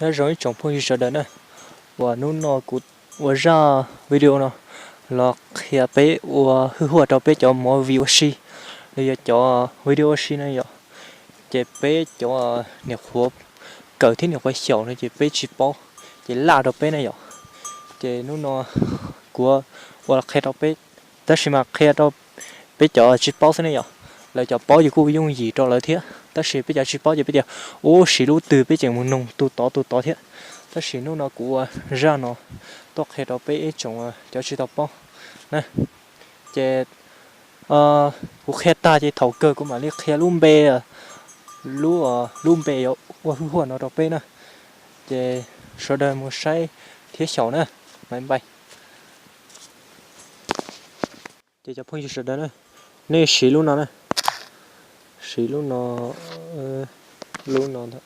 Nyob zoo ib tsoom phooj ywg sawv daws na, uas hnub no kuv ua zaj video no los qhia peb ua hwj huaj rau peb cov movie ua si, los yog cov video ua si na yom. Ces peb cov niam qhuav kawm thiab niam qhuav xyaum no ces peb tsis paub, ces laj rau peb na yom. Ces hnub no kuv ua los qhia rau peb, tab sis mas qhia rau peb cov tsis paub xwb ne yom. Lawv cov paub ces kuj yooj yim rau lawv thiab, tab sis peb cov tsis paub ces peb tias ub siv lub twg peb tseem mus nug tus tod tus tod thiab. Tab sis hnub no kuv ua zaj no tuaj qhia rau peb ib tsoom cov tsis tau paub na. Ces kuv qhia tag ces thaum kawg kuv mam li qhia lub npe, lub, lub npe yuav ua hwj huaj no rau peb na. Ces sawv daws mus saib thiab xyaum na. Bye bye. Ces cov phooj ywg sawv daws na, nej siv lub no na, siv lub no, lub no ntag,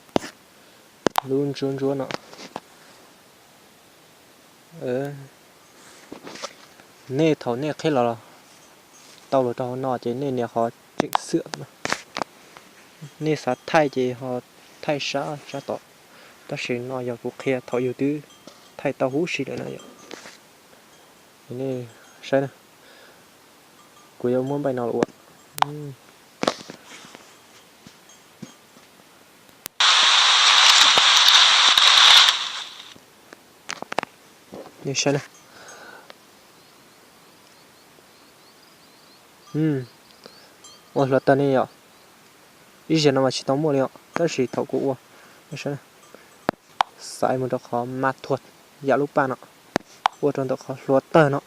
lub ntsuab ntsuab no. Nej thaum nej qhib los tau los rau hauv no ces nej nias qhov tseem xwm no. Nej xav thaij ces ho thaij sab sab tod, tab sis no yog kuv qhia thaum yus twb thaij tau huv si lawm na yom. Nej saib na, kuv yuav muab npaij no los ua. Nej saib na. Ua hluav taws ne yom. Ib zaug no mas tsis tau muaj li os, tab sis thaum kuv ua, xaiv mus rau qhov mas thuam yam lub paj no, ua rau ntawm qhov hluav taws no.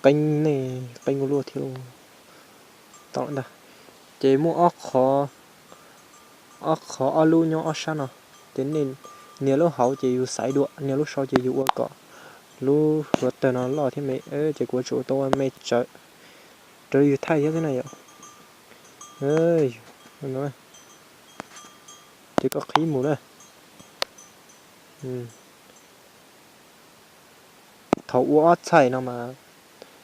Qeeb ne, qeeb ua luaj thiab tau ntag. Ces muaj ob qhov, ob qhov ob lub nyob ob sab no, ces nej nias lub hauv ces yus xaiv dua, nias lub sau ces yus ua kom lub hluav taws no loj thiab me, ces kuv tsuas tau ua me tsawv, raws li yus thaij thiab xwb na yom. Ces koj qhib mus na. Thaum ua ob txhais no mas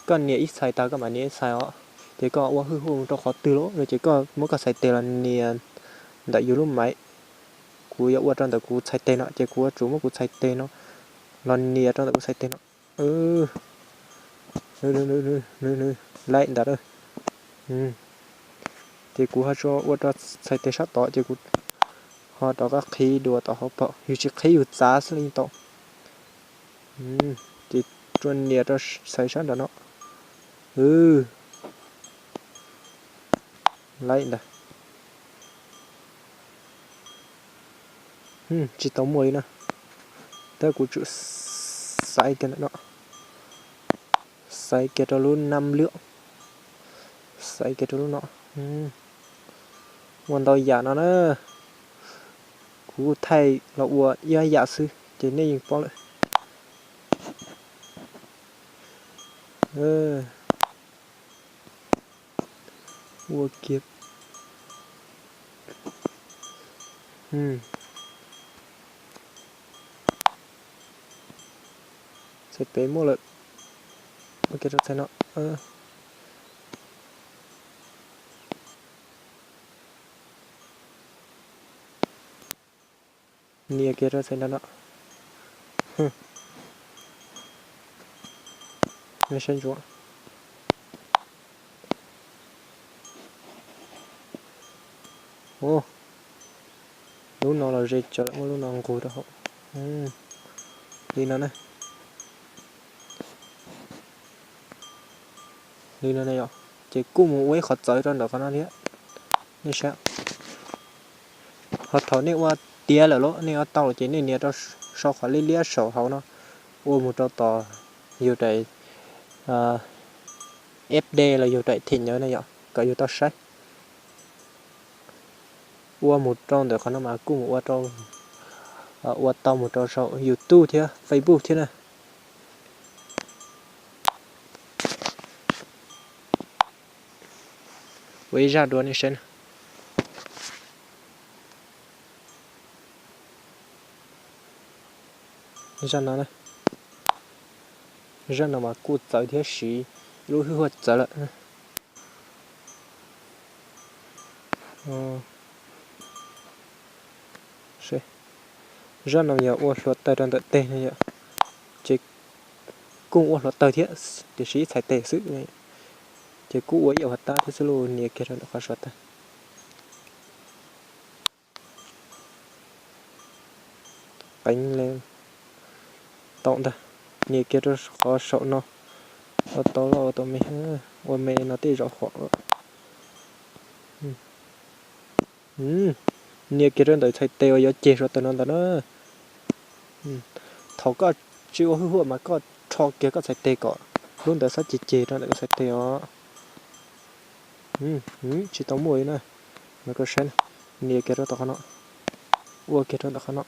koj nias ib txhais tag koj mam nias ib txhais os. Ces koj ua hwj huaj mus rau qhov twg lawm no ces koj muab koj txhais tes los nias ntawm yus lub maiv. Kuv yuav ua rau ntawm kuv txhais tes no ces kuv yuav tsum muab kuv txhais tes no los nias rau ntawm kuv txhais tes no. Laib ntawd. Ces kuv ho tsuas ua rau txhais tes sab tod ces kuv ho rov qab qhib dua tom hauv paus, yus tsis qhib yus txav xwb li tau. Ces tsuas nias rau txhais sab nram no. Laib ntawd. Tsis tau muaj li na. Tab kuv tsum xaiv kiag ntawm no, xaiv kiag rau lub nam lwm, xaiv kiag rau lub no. Muaj ntau yam no na. Kuv kuj thaij los ua ib yam xwb ces nej yeej paub lawm. Ua kiag. Txhais pem muaj lawm. Ua kiag rau txhais no. Nias kiag rau txhais nrad no. Saib ntsuav. Lub no los ze tsawv lawm, muab lub no nqug rau hauv. Li no na. Li no na yom. Ces kuj mus ua ib qhov txawv rau ntawm qhov no thiab. Nej saib. Ho thaum nej ua tiav lawm los nej ua tau lawm ces nej nias rau sau qhov liab liab saum hauv no, ua mus rau tom yus daim F D los yus daim thim nyawv na yom, kom yus tau saib. Ua mus rau ntawm qhov no mas kuj mus ua rau, ua tau mus rau saum YouTube thiab Facebook thiab na. Ua ib zaj dua nej saib na. Zaj no, zaj no mas kuj txawv thiab, siv lub hwj huaj txawv lawm. Zaj no yog ua hluav taws rau ntawm teg no yom. Ces kuj ua hluav taws thiab, tiam sis ib txhais tes xwb. Ces kuj ua ib yam tab thiab xwb lauj, nias kiag rau ntawm qhov saum tag. Qeeb le tau ntag, nias kiag rau qhov saum no. Ua tau loj ua tau me, ua me no tej zaum huam. Nias kiag rau ntawm txhais tes uas yuav ceg hluav taws no ntawd na. Thaum koj tsis ua hwj huaj mas koj rho kiag koj txhais tes kom lub ntawd xob ceg ceg rau ntawm koj txhais tes os. Tsis tau muaj li na. Mas koj saib na, nias kiag rau tom qhov no, ua kiag rau ntawm qhov no.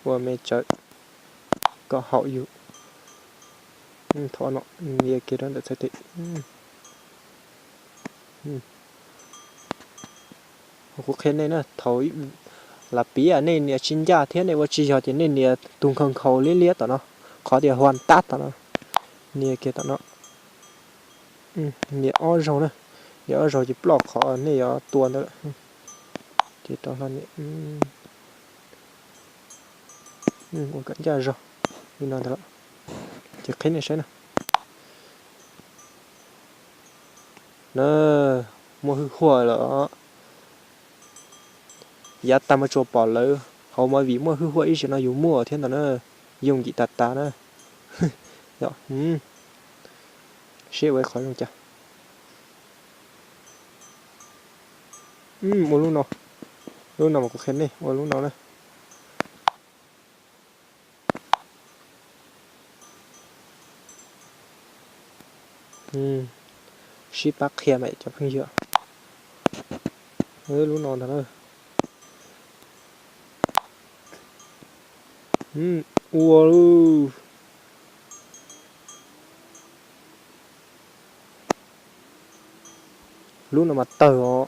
Ua me tsawv kom haum yus. Thaum no nias kiag rau ntawm txhais tes. Kuv qhia nej na, thaum lam piv nej nias tsis ncaj thiab nej ua tsis yog ces nej nias tus nkhaus nkhaus liab liab tom no, qhov tias huam tab tom no, nias kiag tom no. Nias ob zaug na, nias ob zaug ces ploj qhov nej yuav tua ntawd lawm. Ces rov hlo nias, ua kom ncaj zog li no ntag. Ces qhia nej saib na. Na, muaj hwj huaj lawm. Yav tag mas tsuas pom lawv hauv movie muaj hwj huaj ib zaug no yus muaj thiab ntag na. Yooj yim tas tas na. Seb ua qhov zoo cas. Ua lub no, lub no mas kuv qhia nej ua lub no na. Sib pab qhia mas cov phooj ywg. Lub no ntag na. Ua lub no mas tawg os,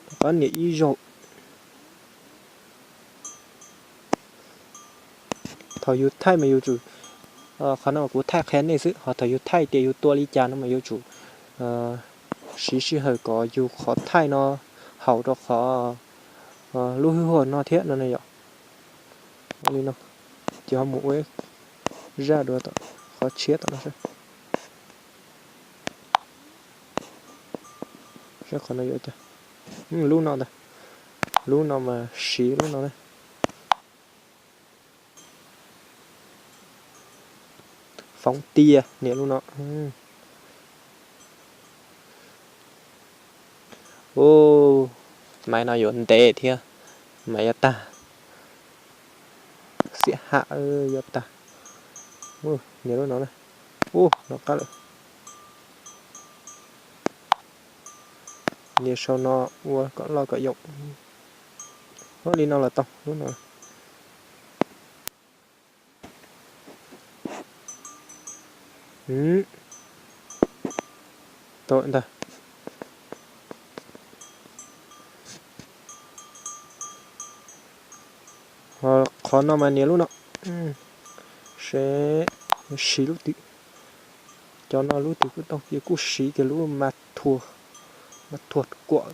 rov qab nias ib zaug. Thaum yus thaij mas yuav tsum, qhov no kuv thaij qhia nej xwb, ho thaum yus thaij tias yus tua li cas no mas yuav tsum siv sij hawm kom yus qhov thaij no haum rau qhov lub hwj huaj no thiab no ne yom. Ua li no, ces ho mus ua zaj dua tom qhov tshiab tom no. Saib qhov no yuav cas. Lub no ntag, lub no mas siv lub no na. Foov tias nias lub no. Maiv no yuav ntev thiab, maiv yuav tag, xiam ham yuav tag. Nias lub no na. Ub, no qab lawm. Nias sau no ua kom loj kom yoom. Ua li no los tau lub no. Tau ntag. Qhov no mas nias lub no. Seb, siv lub twg. Cov no lub twg kuj tau, kuj siv kiag lub mas thuam kuam,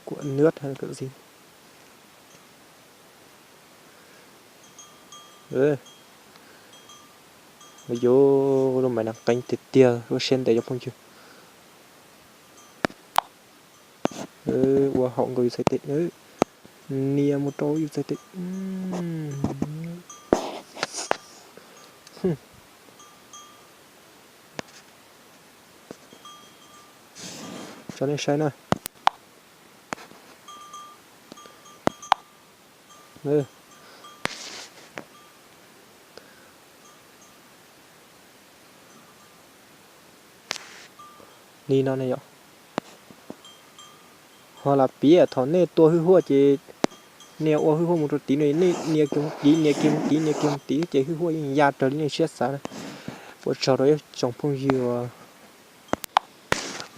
kuam nws hais kom zis. Yuav lub maiv no qeeb tiag tiag, lub siab ntev cov phooj ywg. Ua haum nkaus yus txhais tes, nias mus rau yus txhais tes. Tso nej saib na. Li no ne yom. Ho lam piav thaum nej tua hwj huaj ces nej ua hwj huaj mus rau tid no, nej nias kiag mus tid, nias kiag mus tid, nias kiag mus tid ces hwj huaj yeej ya raws li nej siab xav na. Ua tsaug rau ib tsoom phooj ywg,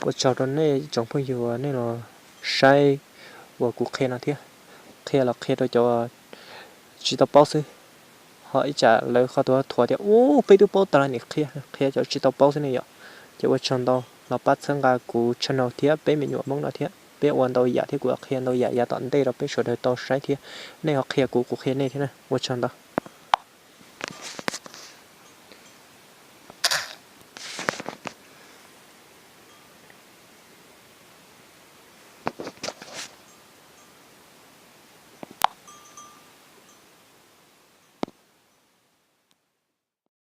ua tsaug rau nej ib tsoom phooj ywg uas nej los saib uas kuv qhia no thiab. Qhia los qhia rau cov tsis tau paub xwb. Ho ib tsam lawv qhov thuav tias ub peb twb paub tas los nim qhia, qhia cov tsis tau paub xwb ne yom. Ces ua tsaug ntau los pab txhawb nqa kuv channel thiab peb me nyuam Hmoob no thiab, peb ua ntau yam thiab kuv qhia ntau yam yav tom ntej rau peb sawv daws tau saib thiab. Nej ho qhia kuv, kuv qhia nej thiab na. Ua tsaug ntau.